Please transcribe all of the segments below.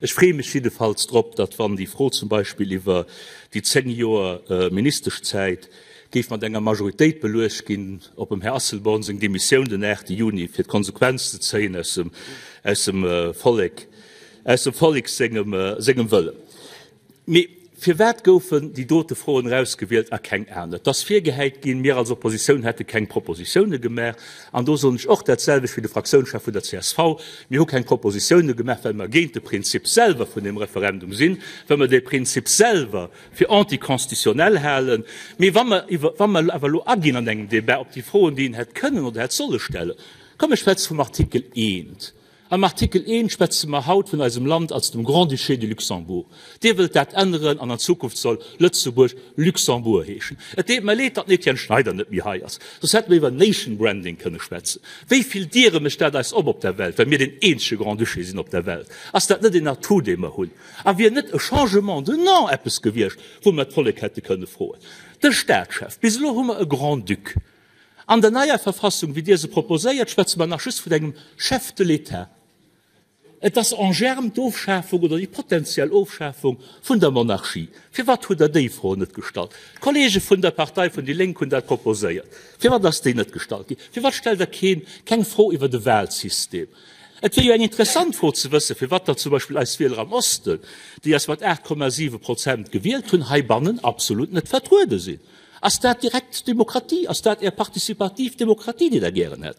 Ech freeë mech jiddefalls drop, datt wann déi Fro zum Beispill iwwer déi 10 Joer Ministeschzäit géif mat enger Majoritéit beluecht ginn, op dem Här Asselborn seng Demissioun den 8 Juni, fir d'Konsequenz ze zéien aus dem, aus dem Vollek, aus dem Vollek sengem, sengem Wëllen. Mee firwat goufen déi dote Froen erausgewielt a keng aner? Et ass virgehäit ginn, mir als Oppositioun hätte keng Propositioune gemaach. An do soen ech och dat selwecht wéi de Fraktiounschef vun der csv, Mir hu keng Propositioune gemaach, well mer géint de Prinzip selwer vun deem Referendum sinn, well mer dee Prinzip selwer fir anticonstitutionnel halen. Mee wa mer iwwer, wa mer awer elo aginn an engem Débat op déi Froen, déi een hätt kënnen oder hätt solle stellen, komm ech schwätze vum Artikel 1, Am Artikel I schwätze mer haut vun eisem Land als dem Grand-Duché de Luxembourg. Dir wëllt dat änneren an an Zukunft soll Lëtzebuerg Luxembourg heeschen. Et deet mer leed, datt den Etienne Schneider net méi hei ass, soss hätte mer iwwer Nation Branding kënne schwätzen. Wéi vill Diere mécht dat eis op op der Welt, well mir deen eenzege Grand-Duché sinn op der Welt? Ass dat net een Atout, dee mer hunn? A wier net e Changement de nom eppes gewiescht, wou mer d'Vollek hätte kënne froen? De Staatschef, bis elo hu mer e Grand-Duc. An der neier Verfassung, wéi Dir se proposéiert, schwätze mer nach just vun engem Chef de l'État. Et ass en germe d'Ofschafung oder déi potenziell Ofschafung vun der Monarchie. Firwat hutt Der déi Fro net gestallt? D'Kollege vun der Partei vun déi Lénk hunn dat proposéiert. Firwat ass déi net gestallt ginn? Firwat stellt Der keen, keng Fro iwwer de Wahlsystem? Et wier jo eng interessant Fro ze wëssen, firwat datt zum Beispill eis Wieler am Osten, déi eis mat 8,7 Prozent gewielt hunn, heibannen absolut net vertruede sinn. Ass dat direkt Demokratie? Ass dat Är participativ Demokratie, déi Der gären hätt?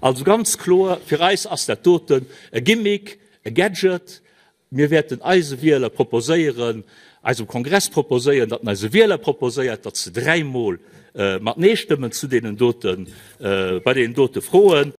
Also ganz kloer, fir eis ass dat doten e Gimmick, e Gadget. Mir wäerten eise Wieler proposéieren, eisem Kongress proposéieren, datt en eise Wieler proposéiert, datt se dräimol mat Nee stëmmen zu deenen doten, bei deenen dote Froen.